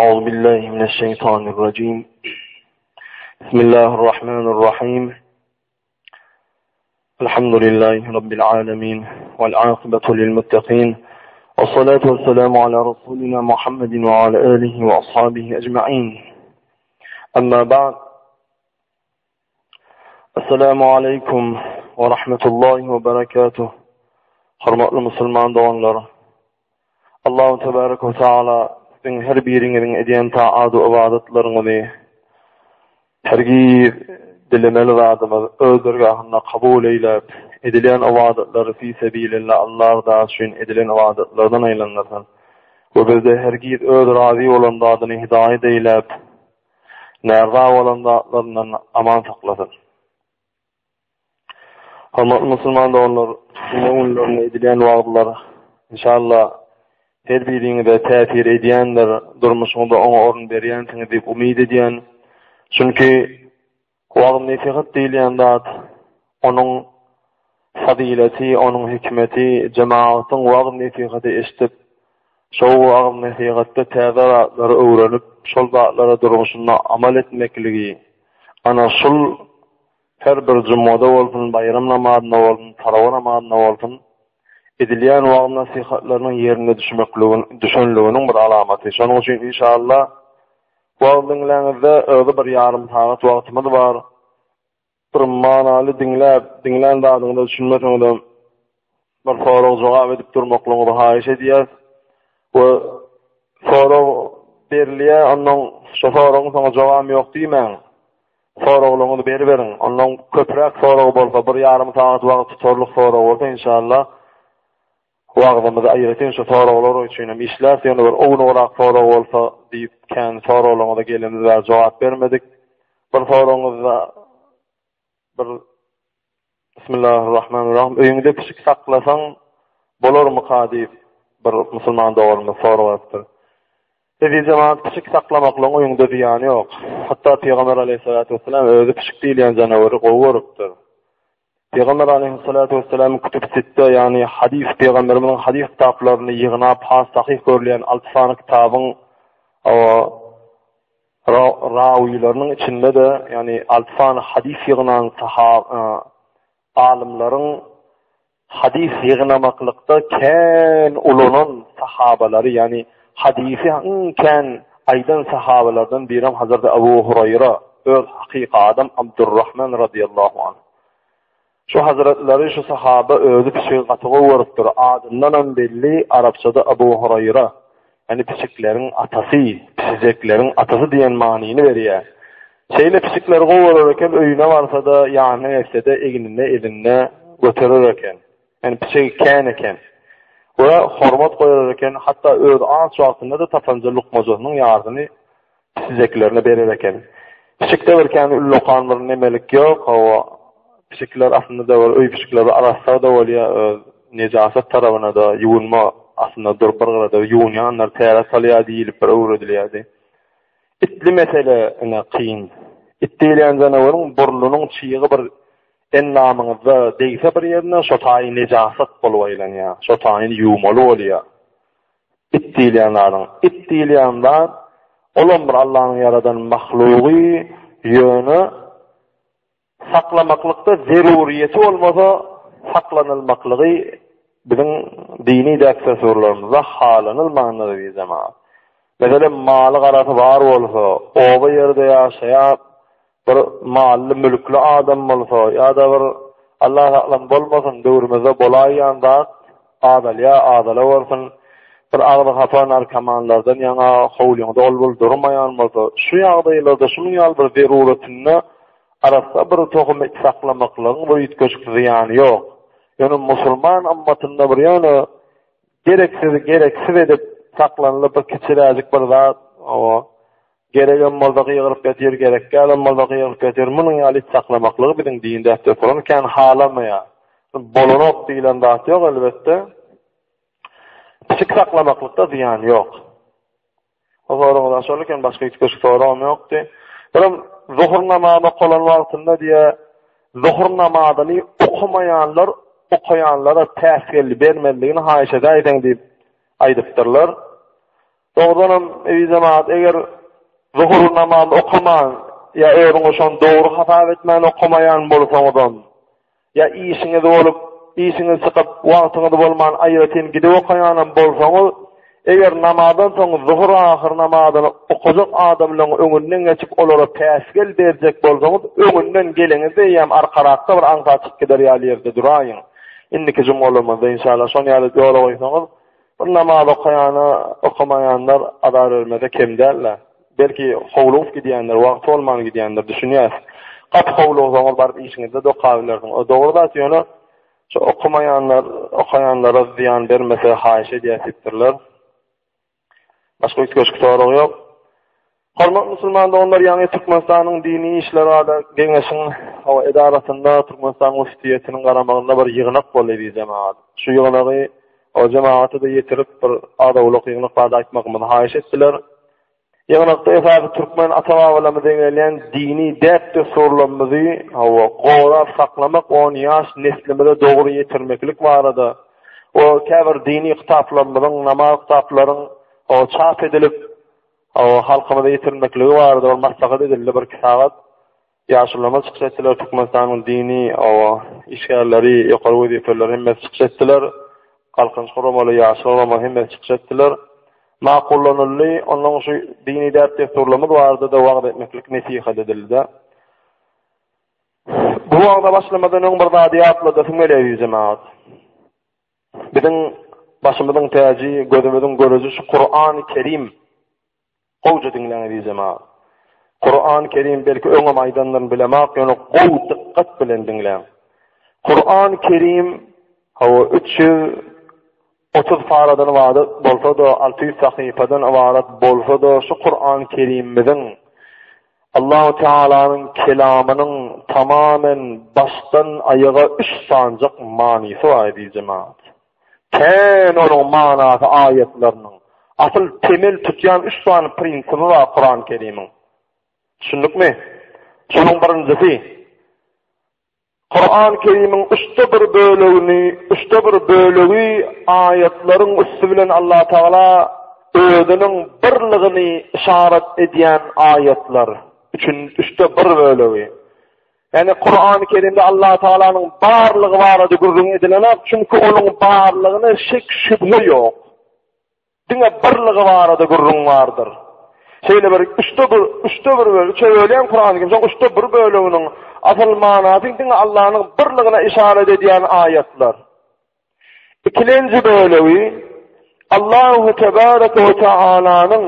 Euzu billahi mineşşeýtanirrajim. Bismillahirrahmanirrahim. Elhamdülillahi rabbil alamin vel akibatu lil muttaqin. Vessalatu vesselamu ala rasulina Muhammedin ve ala alihi ve ashabihi ecmaîn. Amma ba'd. Esselamu aleýkum we rahmetullahi we berekatuh. Hormatly musulman doganlar. Allahu tebarek we taala siziň her biriňiziň edýän taat we ybadatlaryňyzy hergiz dilemeli zadymyz öz dergahynda kabul eýläp, edilen ybadatlary fi sebilillah Allah rydasy üçin edilen ybadatlardan aýlandyrsyn. We bizde hergiz öz razy bolan zadyny hidaýat eýläp, närza bolan zatlaryndan aman saklasyn. Hormatly musulman doganlar, juma günlerinde edilýän wagzlar inşallah her biriňize täsir edýändir, durmuşyňyzda oňa orun berýänsiňiz diýip umyt edýän. Çünki wagyz-nesihat diýilýän zat onuň fazileti, onuň hikmeti jemagatyň wagyz-nesihaty eşidip, şo wagyz-nesihatda täze zatlary öwrenip, şol zatlara durmuşynda amal etmekligi, ana şul Her bir jumada bolsun, baýram namazynda bolsun, tarawa namazynda bolsun, edilýän wagyz-nesihatlarynyň ýerine düşenliginiň bir alamaty. Şonuň üçin inşallah wagyz diňläňizde özi bir ýarym sagat wagtymyz bar. Bir manaly diňläp, diňlän zadyňyza düşünmeseňizem bir sorag-jogap edip durmaklygyňyzy haýyş edýäs. We sorag berilýär, ondan şo soragyň soňy jogam ýok diýmäň. Soraglaryňyzy beriberiň. Ondan köpräk sorag bolsa, bir ýarym sagat wagt tutarlyk sorag bolsa, inşallah wagzymyzy aýratyn şu soraglar üçin hem işläris. Ýöne bir ownugrak sorag bolsa diýip kän soraglaryňyza gelenimiz bäri jogap bermedik. Bir soragyňyzda bir Bismillahirrahmanirrahim. Öýüňde pişik saklasaň bolarmyka diýip bir musulman doganymyz sorag beripdir. Eziz jemagat pişik saklamaklygyň öýüňde zyýany ýok. Hatda Pygamber aleyhissalatu vesselam özi pişik diýilýän janawary gowy görüpdir. Pygamber aleyhissalatu vesselam kütüb sitte ýagny hadys pygamberimiziň hadys kitaplaryny ýygnap has sahyh görülýän 6 sany kitabyň rawylarynyň içinde-de, ýagny alty sany hadys ýygnan alymlaryň hadys ýygnamaklykda kän ulanan sahabalary, ýagny hadysy iň kän aýdan sahabalardan birem Hazreti Abu Huraýra, öz hakyky adam Abdurrahman razyýallahu anh. Şu hazretleri şu sahaba özi pişigi gaty gowy görüpdir. Adyndanam belli arapçada Abu Huraýra, ýagny pişikleriň atasy, pişijekleriň atasy diýen manyny berýär. Şeýle pişikleri gowy görer eken, öýüne barsa-da, ýanyna gelse-de egninde, elinde göterer eken. Ýagny pişigi kän eken. We hormat goýar eken, hatda özi aç wagtynda-da tapanja lukmajasynyň ýarysyny Pişijeklerine berer eken. Pişikde bir kän ullakan bir nemelik ýok, hawa, pişikler aslynda-da bir öý pişikleri arassa-da bolýar, öz nejasat tarabynada ýuwunma aslynda durup bir gyrada ýuwunýandyr, täret alýar diýlip bir öwredilýärdi. Itli mesele ine kyn. It diýilýän janawaryň burnunyň çygy bir endamyňyzda degse bir ýerine şo taýy nejasat bolup aýlanýar, şo taýyny ýuwmaly bolýar. It diýilýän zadyň. It diýilýän zat, olam bir Allanyň ýaradan mahlugy, ýöne saklamaklykda zeruryýeti bolmasa, saklanylmaklygy biziň dini däp-dessurlarymyzda halanylmandyr bir jemagat. Meselem, maly-garasy bar bolsa, oba ýerde ýaşaýan bir mally mülkli adam bolsa ýa-da bir Allah saklasyn bolmasyn döwrümizde bolaýýan zat azalýar azalawersin bir agzy hapa narkomanlardan ýaňa howlyňda ol bul durmaýan bolsa şu ýagdaýlarda şunuň ýaly bir zeruratynda arassa bir tohum it saklamaklygyň bir üýtgeşik zyýany ýok ýöne musulman ymmatynda bir ýöne gereksiz gereksiz edip saklanylyp bir kiçiräjik bir zat owa Geregem bolsa gygyryp ýatyr, gerek dälem bolsa gygyryp ýatyr. Munuň ýaly it saklamaklygy biziň din däp-dessurymyz kän halamaýar. Bolanok diýlen zat ýok elbetde. Pişik saklamaklykda zyýan ýok. O soragyňyz şol eken, başga üýtgeşik soragym ýokdy. Birem zuhur namazy okalan wagtynda diýe, zuhur namazyny okamaýanlar okaýanlara päsgel bermezligini haýyş edäýseň diýip aýdypdyrlar. Dogrudanam, eziz jemagat, eger zuhur namazyny okaman, ýa özüňiz şony dogry hasap etmän okamaýan bolsaňyzam, ýa işiňiz bolup, işiňiz çykyp, wagtyňyz bolman aýratyn gidip okaýanam bolsaňyz, eger namazdan soň zuhur ahyr namazyny okajak adamlaryň öňünden geçip olara päsgel berjek bolsaňyz, öňünden geleňizde eýýäm arkarakda bir aňsat çykyp gider ýaly ýerde duraýyň. Indiki jumgalarymyzda inşallah şony ýaly ýola goýsaňyz, Bir namaz okaýana okamaýanlar azar bermese kem däl-dä. Belki howlugyp gidýändir, wagty bolman gidýändir, düşünýäs. Gaty howlugsaňyz baryp işiňizde-de okabilersiň. O dogry zat, ýöne şu okamaýanlar okaýanlara zyýan bermese haýyş edýäs diýipdirler. Başga üýtgeşik sorag ýok. Hormatly musulman doganlar, ýaňy Türkmenistanyň Dini işler barada geňeşiň hawa edarasynda Türkmenistanyň müftiýetiniň garamagynda bir ýygnak boldy eziz jemagat. Şu ýygnagy o jemagata-da ýetirip bir az-owlak ýygnak barada aýtmagymyzy haýyş etdiler. Ýygnakda esasy türkmen ata-babalarymyzdan gelýän dini däp-dessurlarymyzy hawa gorap saklamak, ony ýaş neslimize dogry ýetirmeklik barada we käbir dini kitaplarymyzyň, namaz kitaplaryň çap edilip halkymyza ýetirilmekligi barada bir maslahat edildi birki sagat. Ýaşulularymyz çykyş etdiler, Türkmenistanyň dini işgärleri, ýokary wezipeliler hemmesi çykyş etdiler. Galkynyş guramaly, Ýaşlar gurama hemmesi çykyş etdiler. Makullanyldy. Ondan şu dini däp-dessurlarymyz barada-da wagyz etmeklik nesihat edildi. Bu wagza başlamadan öň bir zady ýatladasym gelýär eziz jemagat. Biziň başymyzyň täji, gözümiziň göreji şu Kur'an-y Kerim. Gowja diňläň eziz jemagat. Kur'an-y Kerim belki öňem aýdandyryn bilemok, ýöne gowy dykgat bilen diňläň. Kur'an-y Kerim hawa 330 paradan ybarat bolsa-da, 600 sahypadan ybarat bolsa-da, şu Kur'an-y Kerimimiziň Allahu Tealanyň kelamynyň tamamen başdan aýaga üç sanjak manysy bar eziz jemagat. Kän onuň manasy aýatlarynyň. Asyl temel tutýan üç sany prinsibi bar Kuran Kerimiň. Düşündikmi? Şonuň birinjisi Kuran Kerimiň üçde bir bölegini, üçde bir bölegi aýatlaryň üsti bilen Allah Tagala özüniň birligini yşarat edýän aýatlar. Üçün üçde bir bölegi. Ýagny Kuran Kerimde Allah Tagalanyň barlygy barada gürrüň edilenok, çünki onuň barlygyna şek şübhe ýok. Diňe birligi barada gürrüň bardyr. Şeýle bir üçde bir, üçde bir bölegi, üçe bölýän Kurany Kerim, şoň üçde bir böleginiň asyl manasy diňe Allanyň birligine yşarat edýän aýatlar. Ikilenji bölegi Allahu tebaraka we taalanyň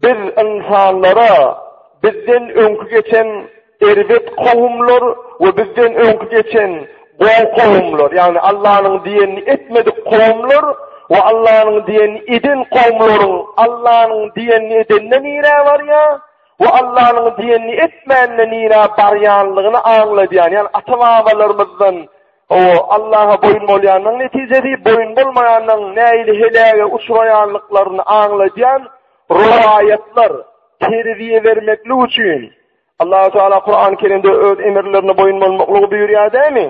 Biz ynsanlara bizden öňki geçen erbet kowumlar we bizden öňki geçen gowy kowumlar, ýagny Allanyň diýenini etmedik kowumlar we Allanyň diýenini eden kowumlaryň Allanyň diýenini edende nirä barýar we Allanyň diýenini etmände nirä barýanlygyny aňladýan, ýagny ata-babalarymyzdan Hawa, Allaha boýun bolýanyň netijesi, boýun bolmaýanyň nähili heläge uçraýanlyklaryny aňladýan rowaýatlar, terbiýe bermeklik üçin Allahu Teala Kur'an-ı Kerimde öz emirlerine boýun bolmaklygy buýurýar dämi?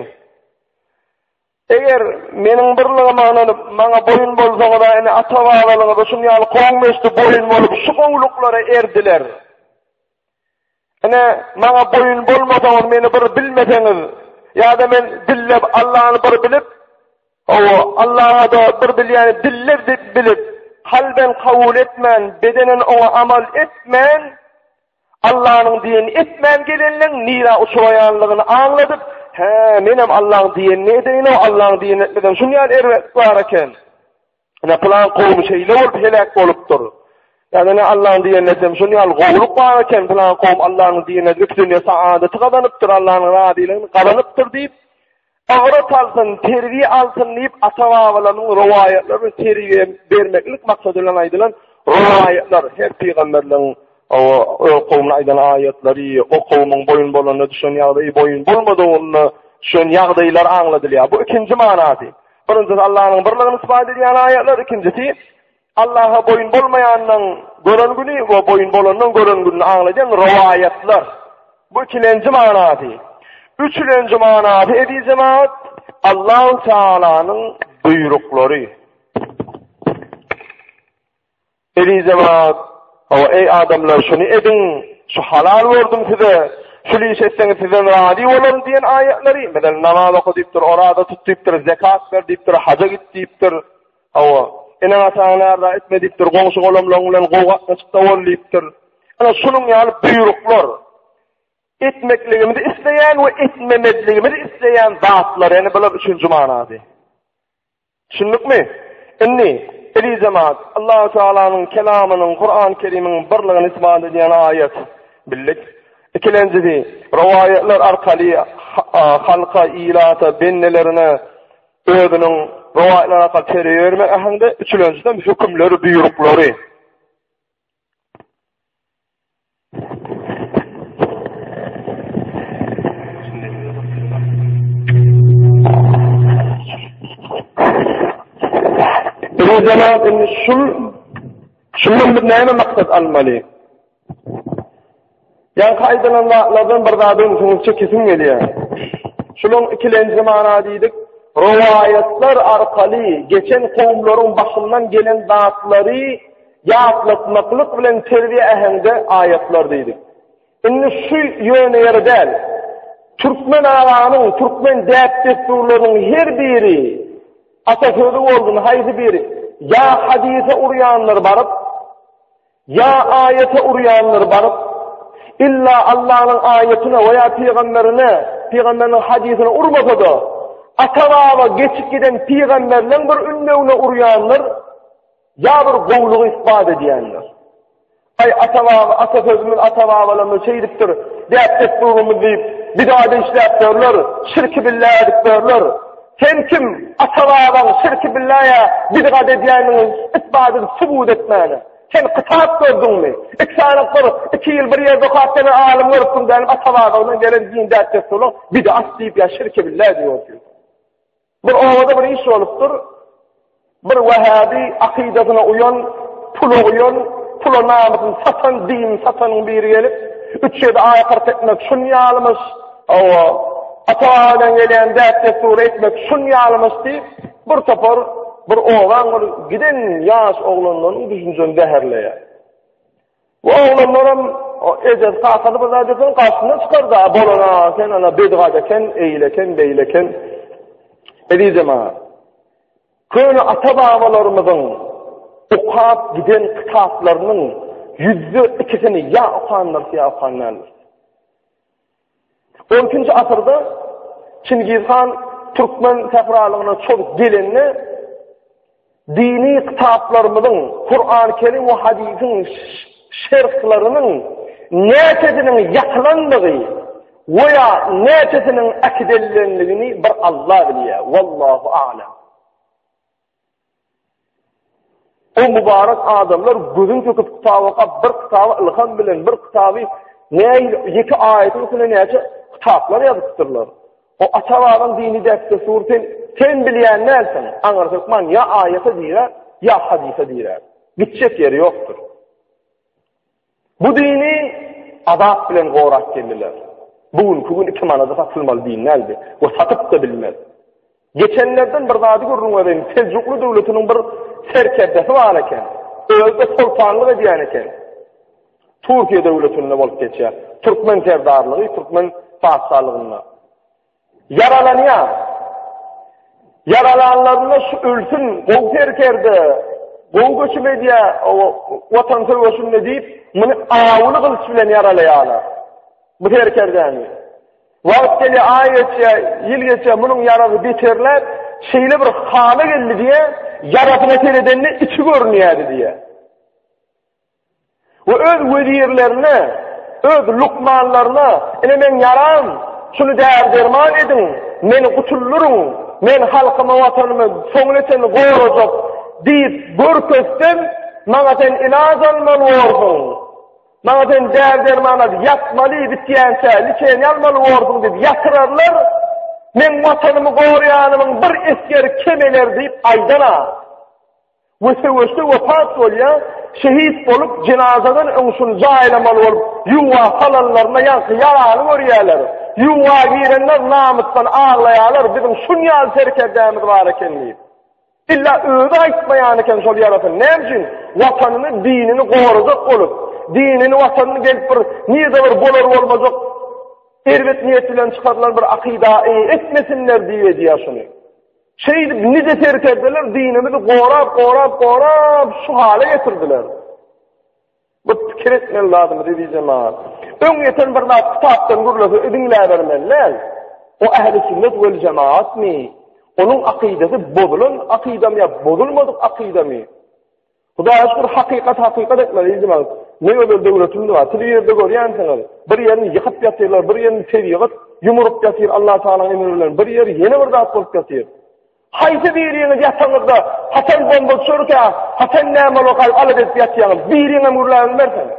Eger meniň birligime ynanyp, maňa boýun bolsaňyz, ene ata-babalarymyz şun ýaly kowum geçdi, boýun bolup şu gowulyklara erdiler. Ine, maňa boýun bolmasaňyz, meni bir bilmeseňiz, ýa-da men dille Allany bir bilip, hawa, Allaha-da bir bilýäni dille bilip, kalben kabul etmän, bedenen oňa amal etmän, Allanyň diýenini etmän gelenleň nirä uçraýanlygyny aňladyp, hä, menem Allaň diýenini edeýin-ow, Allaň diýenini etmesem şun ýaly erbetlik bar eken. Ine pylan kowum şeýle bolup heläk bolupdyr. Ýa-da ine Allaň diýenini etsem şun ýaly gowulyk bar eken, pylan kowum Allanyň diýenini edip iki dünýe saadaty gazanypdyr, Allanyň razylygyny gazanypdyr diýip, ybrat alsyn, terbiýe alsyn diýip ata-babalarynyň rowaýatlary bilen terbiýe bermeklik maksady bilen aýdylan rowaýatlar her pygamberleriň öz kowumyna aýdan aýatlary, o kowumyň boýun bolanda düşen ýagdaýy, boýun bolmadygynda düşen ýagdaýlar aňladylýar. Bu ikinji manasy. Birinjisi Allanyň birligini isbat edýän aýatlar, ikinjisi Allaha boýun bolmaýanyň gören güni we boýun bolanyň gören gününi aňladýan rowaýatlar. Bu ikilenji manasy. Üçülenji manasy eziz jemaat Allahu Taalanyň buýruklary. Eziz jemaat, hawa eý adamlar şuny ediň, şu halal gördüm size, şul iş etseňiz sizden razy bolaryn diýen aýatlary, meselem namaz oka diýipdir, oraza tut diýipdir, zekat ber diýipdir, haja git diýipdir. Hawa, eneň-ataňy närza etme diýipdir, goňşy-golamlaryň bilen gowy gatnaşykda bol diýipdir. Ana şunuň ýaly buýruklar etmekligimizi isleýän we etmemezligimizi isleýän zatlar, ýani bular üçünji manasy. Düşündikmi? Indi, eziz jemaat, Allahu Tealanyň kelamynyň, Kur'an Kerimiň birligini isbat edýän aýat bildik. Ikilenjisi, rowaýatlar arkaly halka, ilata, bendelerine özüniň rowaýatlar arkaly terbiýe bermek äheňde, üçülenjisem hökümleri, buýruklary. Jenap indi şul şundan bir näme maksat almaly? Ýaňky aýdylan zatlardan bir zady ünsüňizi çekesim gelýär. Şunuň ikilenji mana diýdik. Rowaýatlar arkaly geçen kowumlaryň başyndan gelen zatlary Ýatlatmaklyk bilen terbiýe äheňde aýatlar diýdik. Indi şu ýöne ýere däl. Türkmen aganyň, türkmen däp-dessurlarynyň her biri ata sözi bolsun, haýsy biri ýa hadysa urýanlar baryp, ýa aýata urýanlar baryp, illa Allanyň aýatyna we ýa pygamberine, pygamberiniň hadysyna urmasa-da, ata-baba geçip giden pygamberleň bir ündewine urýanlar Ýa bir gowulygy isbat edýändir. Aý, ata-baba, ata sözümiz ata-babalarymyz şeýdipdir, däp-dessurymyz diýip, bidada işläpdirler, şirki billä edipdirler. Sen kim, ata-babaň şirki billä ýa bidgat edýändigini isbat edip, subut etmäne? Sen kitap gördüňmi? Iki sany bir, iki ýyl bir ýerde okap gelen alym görüpsiň dänim, ata-babaňdan gelen din däp-dessurlaň bidgat diýip ýa şirki billä diýip otyrsyň. Bir obada bir iş bolupdyr. Bir wähäbi akydasyna uýan, pula uýan, pula namysyny satan, dinini satanyň biri gelip, üç ýedi aý 40 etmek şun ýalymyş, hawa, ata-babadan gelýän däp-dessury etmek şun ýalymyş diýip, bir topar bir obaň bir giden ýaş oglanlarynyň düşünjesini zäherleýär. Bu oglanlaram ejesi kakasy bir zat etsin garşyna çykar-da, bolana sen ana bedgat eken, eýle eken, beýle eken. Eziz jemaat, köne ata-babalarymyzyň okap giden kitaplarynyň ýüzde ikisini ýa okandyr, ýa okan däldir. On ikinji asyrda Çingiz han türkmen sähralygyna çozup gelende dini kitaplarymyzyň Kur'an-ı Kerim we hadisiň şerhlarynyň näçesiniň ýakylandygy we ýa näçesiniň äkidillendigini bir Allah bilýär. Wallahu a'lam. O mübarek adamlar gözün söküp kitap okap, bir kitaby ylham bilen, bir kitaby nähili ýeke aýatyň üstüne näçe kitaplar ýazypdyrlar. O ata-babaň dini däp-dessury sen, sen bilýän dälsiň. Aňyrsy hökman ýa aýata dirär, ýa hadysa dirär. Gitjek ýeri ýokdur. Bu dini azap bilen gorap geldiler. Bu günki gün iki manada satylmaly din däldi we satyp-da bilmez. Geçenlerden bir zady gürrüň bereýin. Seljukly döwletiniň bir serkerdesi bar eken. Özi-de soltanlyk edýän eken. Türkiýe döwletinde bolup geçýär. Türkmen serdarlygy, türkmen patyşalygynda. Ýaralanýar. Ýaralanlarynda şu ölsün, gowy serkerde, gowy göçüm edýär, watan söweşinde diýip, muny awuly gylyç bilen ýaralaýarlar. Bu serkerdäni. Wagt gelýär, aý geçýär, ýyl geçýär, munuň ýarasy beterläp, şeýle bir hala geldi diýýär, ýarasyna seredende içi görünýärdi diýýär. We öz wezirlerine, öz lukmanlaryna, ine meň ýaram, şuny däri-derman ediň, meni gutuldyryň, men halkymy, watanymy soňuna çenli gorajak diýip görkezsem, maňa sen ilaç almaly borsuň, maňa sen däri-derman alyp ýatmaly, bitýänçä liçeniýe almaly borsuň diýip ýatyrarlar, meň watanymy goraýanymyň bir esgeri kemeler diýip aýdan-a. We söweşde wepat bolýar, şehit bolup, jenazadan öň şuny jaýlamaly bolup, ýuwa salanlarynda ýaňky ýarany görýärler. Ýuwa girenler namysdan aglaýarlar, biziň şun ýaly serkerdämiz bar eken diýip. Illa özi aýtmaýan eken şol ýarasyny. Näme üçin? Watanyny, dinini gorajak bolup, dinini, watanyny gelip bir nirde bir bolar bolmajak erbet niýet bilen çykarylan bir akyda eýe etmesinler diýip edýär şuny. Şeýdip nije serkerdeler dinimizi gorap, gorap, gorap şu hala getirdiler. Bu pikir etmeli zadymyz eziz jemagat. Öň ýeten bir zat kitapdan gürlese diňläbermeli däl. O ähli sünnet wel jemaatmy? Onuň akydasy bozulan akydamy ýa bozulmadyk akydamy? Hudaýa şükür hakykat hakykat etmeli eziz jemagat. Ne gözel döwletimiz bar. Siz ýerde görýänsiňiz. Bir ýerini ýykyp ýatyrlar, bir ýerini tebigat ýumuryp ýatyr Allah Taalanyň emri bilen. Bir ýeri ýene bir zat bolup ýatyr. Haýsy biriňiz ýataňyzda haçan bomba düşerkä, haçan näme bolarka diýip alada edip ýatýaňyz? Biriňem gürläp bilmersiňiz.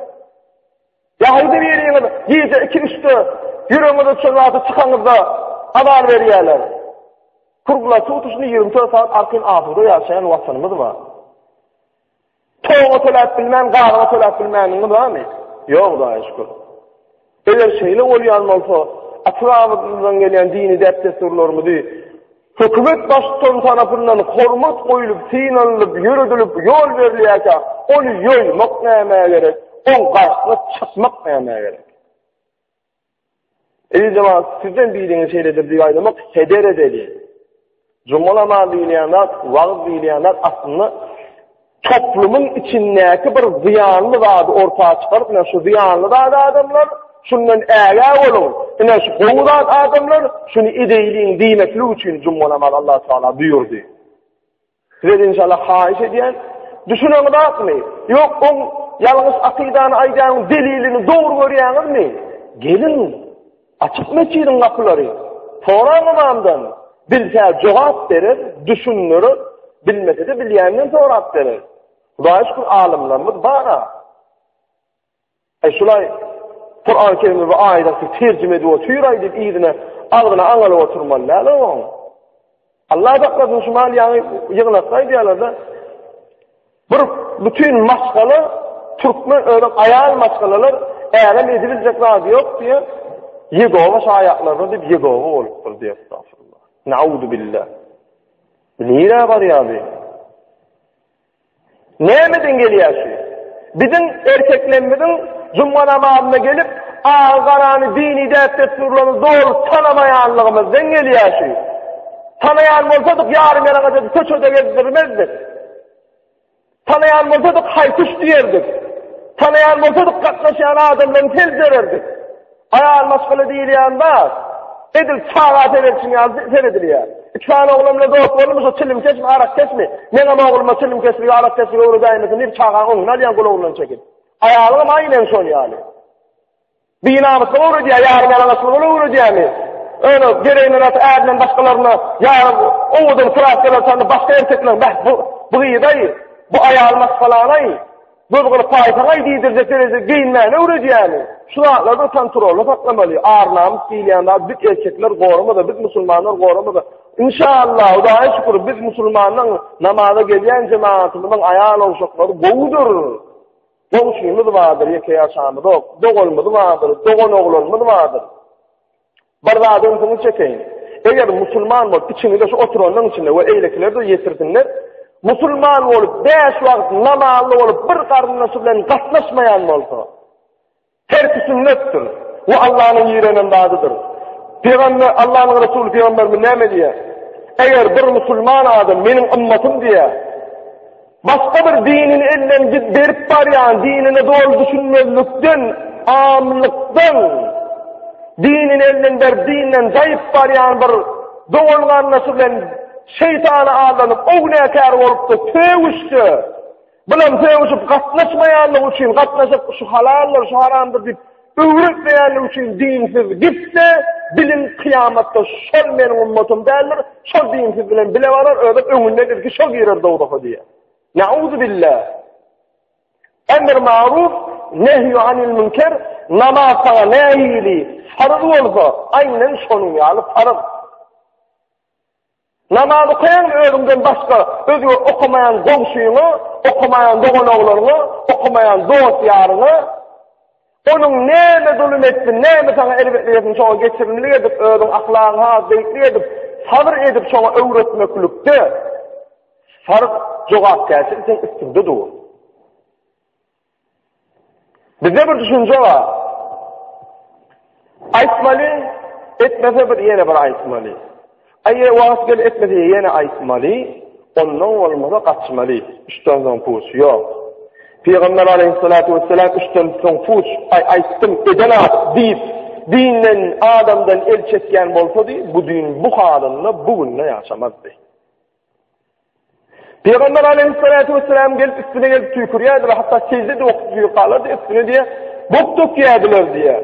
Ýa haýsy biriňiz gije iki-üçde ýüregiňize düşen wagty çykaňyzda azar berýärler. Kruglosutuşny 24 sagat arkaýyn asuda ýaşaýan watanymyz bar. Toga töläp bilmän, gazyna töläp bilmäniňiz barmy? Ýok, Hudaýa şükür. Eger şeýle bolýan bolsa, ata-babamyzdan gelýän dini däp-dessurlarymyzy hökümet baştutany tarapyndan hormat goýlup, synanylyp, ýöredilip, ýol berilýärkä, ony ýoýmak nämä gerek, oň garşysyna çykmak nämä gerek? Eziz jemagat, sizden biriňiz şeýledir diýip aýdamak heder edeli. Juma namazy diýilýän zat, wagyz diýilýän zat aslynda toplumyň içindäki bir zyýanly zady orta çykaryp, ine şu zyýanly zat adamlar, şundan ägä boluň, ine şu gowy zat adamlar, şuny edeýliň diýmeklik üçin juma namazy Allah Taala buýurdy. Size inşallah haýyş edýän, düşüneňizakmy? Ýok, oň ýalňyş akydany aýdýanyň delilini dogry görýäňizmi? Geliň, açyk metjidiň gapylary. Soraň ymamdan, bilse jogap berer, düşündirer, bilmese-de bilýänden sorap berer. Hudaýa şükür alymlarymyz bar-a. Aý şulaý Kur'an-y Kerimi we aýaty terjime edip otyr-aý diýip yzyna agzyna aňalyp oturmaly däl oň. Allah saklasyn şu mal ýaňy ýygnakda aýdýarlar-da. Bir bütün maşgala türkmen özem aýal maşgalalar ärem edibiljek zady ýok diýe Ýegowa şaýatlaryna diýip Ýegowa bolupdyr diýe estagfurullah. Nauzu billah. Nirä barýar bu? Nämeden gelýär şu? Biziň erkeklerimiziň juma namazyna gelip, agy-garany, dini däp-dessurlaryny doly tanamaýanlygymyzdan gelýär şu. Tanaýan bolsadyk, ýarym-ýalaňaç edip köçede gezdirmezdik. Tanaýan bolsadyk, haý-küş diýerdik. Tanaýan bolsadyk, gatnaşýan adamlaryny seljererdik. Aýal maşgala diýilýän zat, edil çaga seredişiň ýaly seredilýär. Iki sany oglan bilen dost boldumy, şo çilimkeşmi, arakkeşmi, meňem ogluma çilimkeşligi, arakkeşligi öwredäýmesin diýip çaganyň öňüni alýan gulagyndan çekip. Aýalyňam aýnen şol ýaly. Binamyslygy öwredýär, ýarym ýalaňaçlygy öwredýärmi? Öne gereginden artyk ärinden başgalaryna ýarym owadan kraskalar çalyp başga erkekler, bäh bu bu gyzaý, bu aýal maşgalanaý. Göz gylyp paýsaňaý diýdirjek derejede geýinmäni öwredýämi? Şu zatlary bir kontrolda saklamaly. Ar-namys diýilýän zat biz erkekler goramasa, biz musulmanlar goramasa, inşallah, Hudaýa şükür, biz musulmanlaryň namaza gelýän jemagatymyzyň aýal ogşaklary gowudyr. Goňşymyz bardyr, ýeke ýaşamyzok, doganymyz bardyr, dogan oglanymyz bardyr. Bir zada ünsüňizi çekeýin. Eger musulman bolup, içiňizde şu oturanlaryň içinde we eýlekiler-de ýetirsinler, musulman bolup, bäş wagt namazly bolup, bir garyndaşy bilen gatnaşmaýan bolsa, terki sünnetdir we Allanyň ýirenen zadydyr. Pygamber, Allanyň Resuly pygamberimiz näme diýýär? Eger bir musulman adam meniň ymmatym diýýär, Başga bir dinini elden berip barýan, dinine doly düşünmezlikden, amlykdan, dinini elden berip, dinden jaýyp barýan bir dogan-garyndaşy bilen şeýtana aldanyp, o günäkär bolupdyr, sögüşse, bulam sögüşip gatnaşmaýanlygy üçin, gatnaşyp şu halaldyr, şu haramdyr diýip öwretmeýänligi üçin dinsiz gitse, biliň kyýamatda şol meniň ummatym däldir, şol dinsiz bilen bile barar, özem öňünden ilki şol girer dowzaha diýýär. Nauzu billah. Emr maruf, nehýu anil münker, namaz saňa nähili farz bolsa, aýnen şonuň ýaly farz. Namaz okaýaňmy özüňden başga özge okamaýan goňşyňa, okamaýan dogan-oglanyňa, okamaýan dost-ýaryňa? Onuň näme zulum etsin, näme saňa erbetlik etsin, şoňa geçirimlilik edip, özüň ahlagyňy has beýiklik edip, sabyr edip şoňa öwretmeklikde. Farz jogapkärçilik seň üstüňde dur. Bizde bir düşünje bar. Aýtmaly, etmese bir ýene bir aýtmaly. Aý wagt gel etmese ýene aýtmaly, ondan bolmasa gaçmaly. Üçden soň puç ýok. Pygamber aleyhissalatu vesselam üçden soň puç aý aýtdym eden at diýip dinden adamdan el çekýän bolsady, bu din bu halynda bu günde ýaşamazdy. Pygamber aleyhissalatu vesselam gelip üstüne gelip tüýkürýärdiler, hatda secde de okup tüýkürýärdi, üstüne diýe bok dökýärdiler diýe.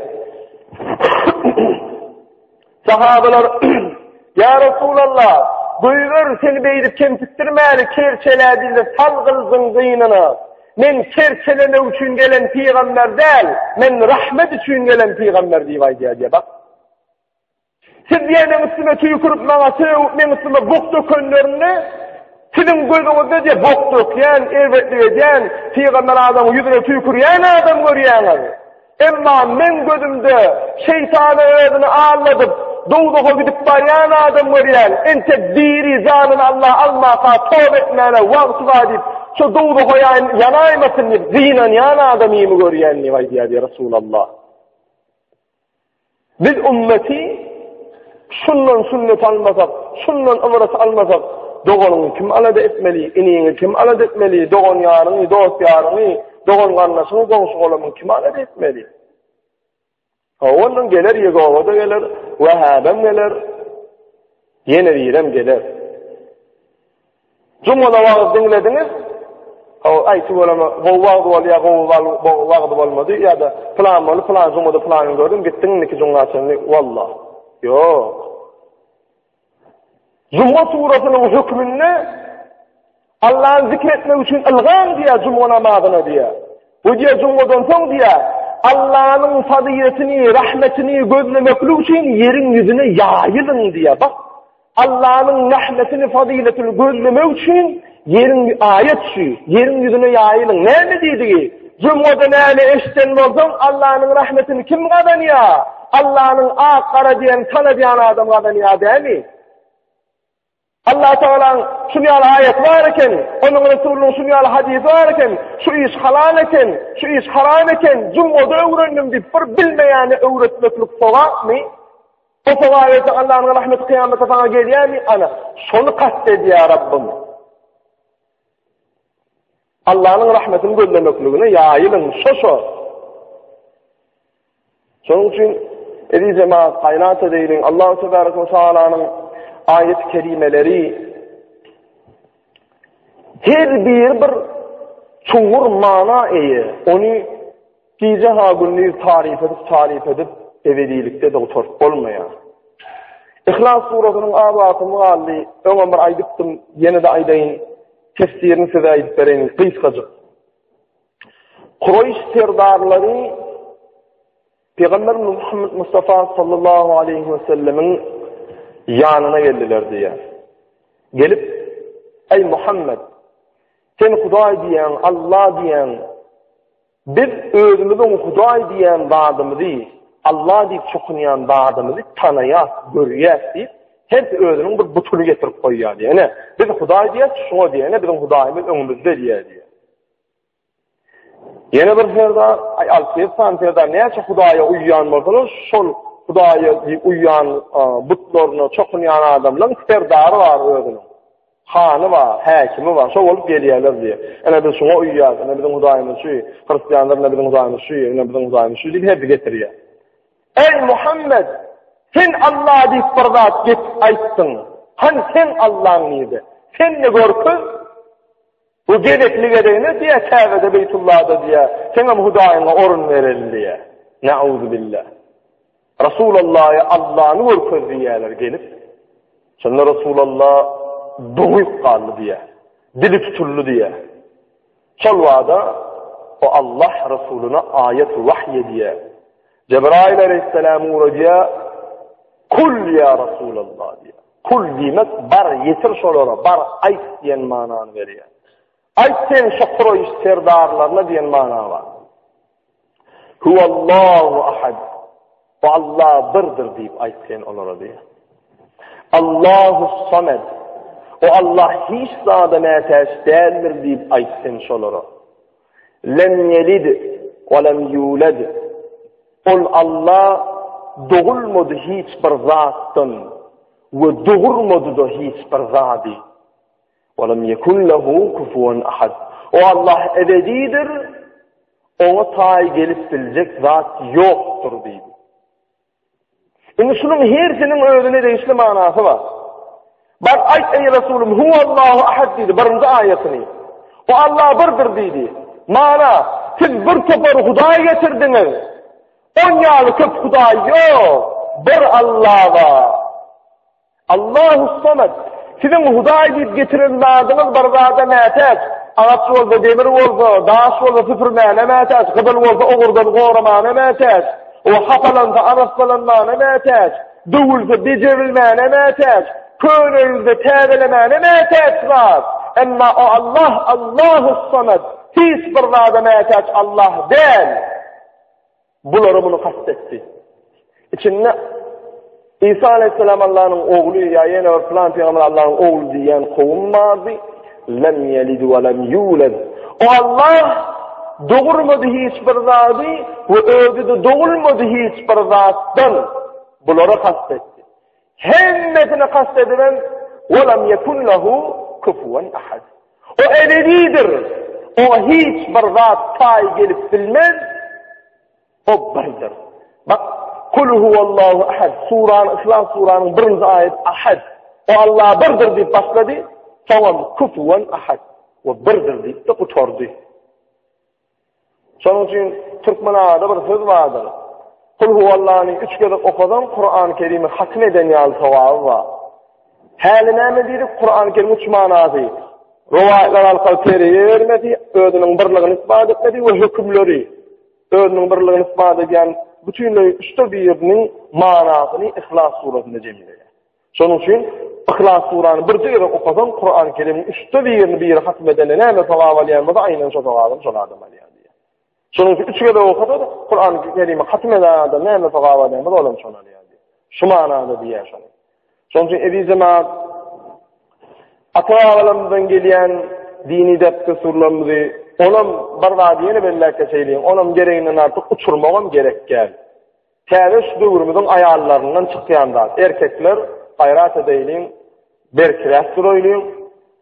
Sahabalar Ya Resulallah, goýber seni beýdip kemsitdirmäli, kerçelädiler, sal gylyjyň gynyna. Men kerçelemek üçin gelen pygamber däl, men rahmet üçin gelen pygamber diýip aýdýar diýe bak. Siz diýen meň üstüme tüýkürip, maňa sögüp, meň üstüme bok dökenlerinde, siziň gözüňizde diýe bok dökýän, erbetlik edýän, pygamber adamyň ýüzüne tüýkürýän adam görýäňiz. Emma meň gözümde şeýtana özüni aldadyp, dowzaha gidip barýan adam görýän. Entek diri janyny Allah almaka toba etmäne wagty bar diýip, şo dowzaha ýanaýmasyn diýip gynanýan adamymy görýän diýip aýdýar diýe Resulallah. Biz ümmeti şundan sünnet almasak, şundan ybrat almasak, doganyňy kim alada etmeli, iniňi kim alada etmeli, dogan ýaryňy, dost ýaryňy, dogan garyndaşyňy, goňşy golamyňy kim alada etmeli? Ondan geler, Ýegowa-da geler, Wehhabem geler, ýene birem geler. Jumada wagyz diňlediňiz? Hawa, aý tüweleme, gowy wagyz bolýar, gowy wagyz bolmady ýa-da pylan boldy, pylan jumada pylanyny gördüm, gitdiň indiki juma çenli, walla. Ýok. Juma surasynyň hökmünde Allah'y zikr etmek üçin ylgaň diýär juma namazyna diýär. Bu diýär jumadan soň diýär, Allah'yň fazyletini, rahmetini gözlemeklik üçin ýeriň ýüzüne ýaýylyň diýär. Bak, Allanyň rahmetini, fazyletini gözlemek üçin ýeriň aýat şu, ýeriň ýüzüne ýaýylyň. Näme diýdigi? Jumgada näme eşden bolsaň, Allanyň rahmetini kim gazanýar? Allanyň ak gara diýen tanadýan adam gazanýar dämi? Allah Tagalaň şun ýaly aýaty bar eken, onuň Resulynyň şun ýaly hadysy bar eken, şu iş halal eken, şu iş haram eken, jumgada öwrendim diýip bir bilmeýäne öwretmeklik sogapmy? O sogap etse Allanyň rahmeti kyýamatda saňa gelýärmi? Ana, şony kast edýär Rabbim. Allanyň rahmetini gözlemekligine ýaýylyň, şo-şo. Şonuň üçin eziz jemaat gaýrat edeýliň. Allahu tebaraka we taalanyň aýat-y kerimeleri her biri bir çuňňur mana eýe. Ony Gije ha gündiz taryp edip, taryp edip, ebedilikde-de gutaryp bolmaýar. Yhlas surasynyň az wagtym galdy, öňem bir aýdypdym, ýene-de aýdaýyn, tefsirini size aýdyp bereýin, gysgajyk. Kureýş serdarlary Pygamber Muhammed Mustafa sallallahu aleyhi we sellemiň ýanyna geldiler diýýär. Gelip, Eý Muhammed, sen Hudaý diýýäň, Allah diýýäň, Biz özümiziň Hudaý diýýän zadymyzy, Alla diýip çokunýan zadymyzy tanaýas, görýäs diýip, hersi özüniň bir butuny getirip goýýar diýýär. Ine, biz Hudaý diýýäs, şuňa diýýär. Ine, biziň Hudaýymyz öňümizde diýýär diýýär. Ýene bir serdar, aý, 600 sany serdar näçe Hudaýa uýýan bolsalar, şol Hudaýa diýip uýýan butlaryna çokunýan adamlaryň serdary bar özüniň. Hany bar, häkimi bar, şo bolup gelýärler diýýär. Ine biz şuňa uýýarys, ine biziň Hudaýymyz şu, hristianlar ine biziň Hudaýymyz şu, ine biziň Hudaýymyz şu diýip hersi getirýär. Eý Muhammed, sen Allah diýip bir zat get aýtdyň. Hany sen Allaň nirde? Sen-de görkez. Bu gezekli gezegine diýýär, Käbede, Beýtullada diýýär, seňem Hudaýyňa orun bereli diýýär. Nauzubillah. Rasulallaha Allany görkez diýýärler gelip. Şonda Rasulallah doňup galdy diýýär. Dili tutuldy diýýär. Şol wada o Allah Resuluna aýat wahy edýär. Jebraýyl aleyhisselam ugradýar, Kul ýa Rasulallah diýýär. Kul diýmek bar ýetir şolara, bar aýt diýen manany berýär. Aýt sen şu Kureýş serdarlaryna diýen mana bar. Huwallahu ahad. O Allah birdir diýip aýt sen olara diýýär. Allahu samed. O Allah hiç zada mätäç däldir diýip aýt sen şolara. Lem ýelid we lem ýulad. Ol Allah dogulmady hiç bir zatdan we dogurmady-da hiç bir zady. We lem ýekun lehu kufuwan ahad. O Allah ebedidir, oňa taý gelip biljek zat ýokdur diýdi. Indi şunuň hersiniň özüne degişli manasy bar. Bak aýt eý Resulym, huwallahu ahad diýdi birinji aýatyny. O Allah birdir diýdi. Mana, siz bir topar hudaý getirdiňiz. On ýaly köp hudaý ýok. Bir Allah bar. Allahus Samed. Siziň Hudaý diýip getiren zadyňyz bir zada mätäç. Agaç bolsa, demir bolsa, daş bolsa süpürmäne mätäç, gyzyl bolsa ogurdan goramana mätäç. O hapalansa arassalanmana mätäç, döwülse bejerilmäne mätäç, könelse täzelemäne mätäç zat. Emma o Allah Allahus Samed. Hiç bir zada mätäç Allah däl. Bulara muny kast etdi. İçinde İsa aleyhisselam Allah'ın oğlu ya ýene bir plan peygamber Allah'ın oğlu diýen kowum bardy. Lem yelid ve lem yulad. O Allah dogurmady hiç bir zady we özi de dogulmady hiç bir zatdan. Bulara kast etdi. Hemmesine kast edilen ve lem yekun lehu kufuven ahad. O ebedidir. Oňa hiç bir zat taý gelip bilmez. O birdir. Bak, Kul huwallahu ahad. Surany, Ihlas suranyň birinji aýaty ahad. O Allah birdir diýip başlady. Soňam kufuwan ahad. O birdir diýip-de gutardy. Şonuň üçin türkmen arada bir söz bardyr. Kul huwallany üç gezek okasaň, Kur'an-ı Kerimi hatm eden ýaly sogaby bar. Häli näme diýdik? Kur'an-ı Kerim üç manasy. Rowaýatlar arkaly terbiýe bermesi, özüniň birligini isbat etmesi we hökümleri özüniň birligini isbat edýän bütinleý üçde biriniň manasyny Ihlas surasynda jemleýär. Şonuň üçin Yhlas surany birje gezek okasaň, Kurany Kerimiň üçde birini biri hatm edende näme sogap alýan bolsa, aýnan şo sogabyny şol adam alýar diýýär. Şonuň üçin üç gezek okasa, Kurany Kerimi hatm eden adam näme sogap alýan bolsa, olam şony alýar diýýär. Şu manada diýýär şony. Şonuň üçin eziz jemaat ata-babalarymyzdan gelýän dini däp-dessurlarymyzy onam bir zady ýene belläp geçeýliň, onam gereginden artyk uçurmagam gerek däl. Täze şu döwrümiziň aýallaryndan çykýan zat. Erkekler gaýrat edeýliň, berkiräk duraýlyň.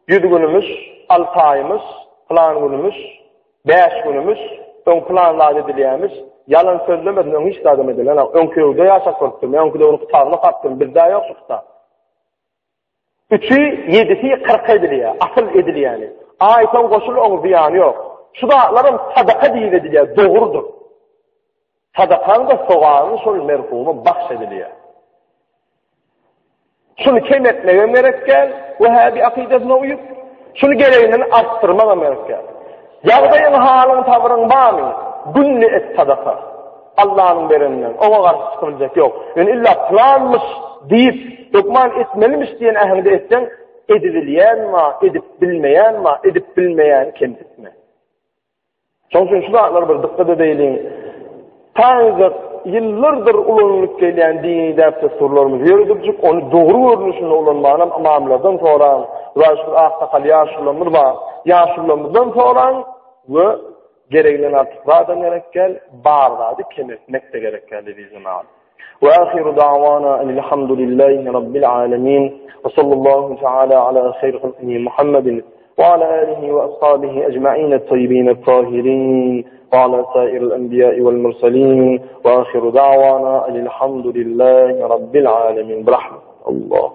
Ýüz günümiş, alty aýymyş, pylan günümiş, bäş günümiş, öň pylan zat edilýämiş. Ýalan sözlemesin, öň hiç zadam edilenok. Öňki döwürde ýaşap görüpdir. Men öňki döwrüň kitabyny okapdyryn, bizde ýok şu kitap. Üçi, ýedisi kyrka edilýär, asyl edilýäni. Aý soň goşul oň zyýany ýok. Şu zatlaram sadaka diýip edilýär, dogrudyr. Sadakaň-da sogabyny şol merhuma bahş edilýär. Şuny kem etmegem gerek däl, Wehhabi akydasyna uýup, şuny gereginden artdyrmagam gerek däl. Ýagdaýyň, halyň, sabryň barmy? Günde et sadaka. Allanyň bereninden. Oňa garşy çykybiljek ýok. Ýöne illa pylanmyş diýip, hökman etmelimiş diýen äheňde etseň, edibilýän bar, edip bilmeýän bar, edip bilmeýäni kemsitme. Şonuň üçin şu zatlara bir dykgat edeýliň. Taýynjak ýyllardyr ulanylyp gelýän dini däp-dessurlarymyzy ýöredipjik, ony dogry görnüşinde ulanmanam ymamlardan soraň. Hudaýa şükür ak sakal ýaşulularymyz bar. Ýaşulularymyzdan soraň we gereginden artyk zadam gerek däl, bar zady kemeltmek-de gerek däl eziz jemagat. Ve ahiru da'wana enilhamdülillahi rabbil alemin ve sallallahu teala ala hayr halqihi Muhammedin ve ala alihi ve ashabihi ecma'in et-tayyibin et-tahirin ve ala sairil enbiya'i vel murselin ve ahiru da'wana enilhamdülillahi rabbil alemin. Birahmet Allah.